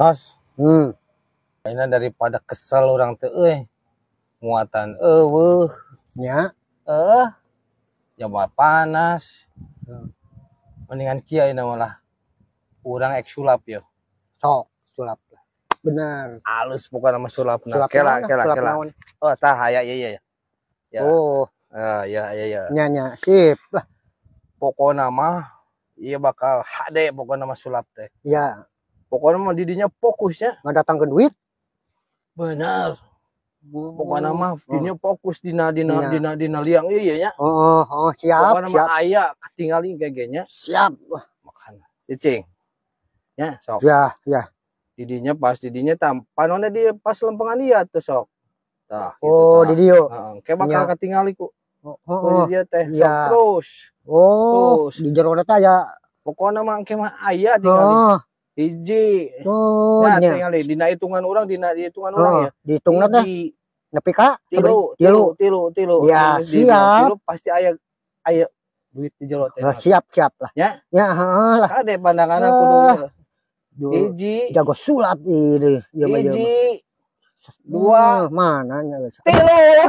Nos, ayeuna daripada kesel urang teh euy. Muatan euweuh, Nya. Eh, jaba panas. Mendingan kieu ayeuna mah lah. Urang ek sulap yo. Sok, sulap lah. Benar. Alus pokokna mah sulapna. Sulap Kela, naon, kela, sulap kela. naon? Oh, tah aya ieu ieu. Ya. Oh, Ah, ya ya ya. Nya nya, sip lah. Pokokna mah ieu bakal HD pokokna mah sulap teh. Ya, Pokokna mah didinya fokusnya ngadatangkeun duit. Bener. Pokokna mah didinya fokus dina dina dina dina liang ieu nya. Oh, siap, Pokokna mah siap. Aya katingali ge nya. Siap. Wah, Makan. Cicing. Ya, sok. Ya. Didinya pas didinya tam panonna di pas lempengan dia tuh, sok. Tah, gitu, Oh, tah. di dieu. Heeh, kayak bakal katingali ku. Oh, Ku oh. di dieu teh sok terus. Oh, Terus. di jero eta ya. Pokokna mah engke mah aya tingali. Oh, Hiji. oh, Nah, nya. Tingali dina hitungan urang, dina hitungan urang Oh, ya. dihitungna teh Hiji, nepi ka tilu, tilu. tilu, tilu, tilu. Ya, Di dina siap. tilu pasti aya aya duit di jero teh. Oh, siap, siap lah. Ya. Ya, heeh lah. Kade pandangan kudu Ah. ieu. Duh, Hiji, jago sulap ini. Ieu mah, ieu mah. hiji, dua, Mana nya geus. tilu.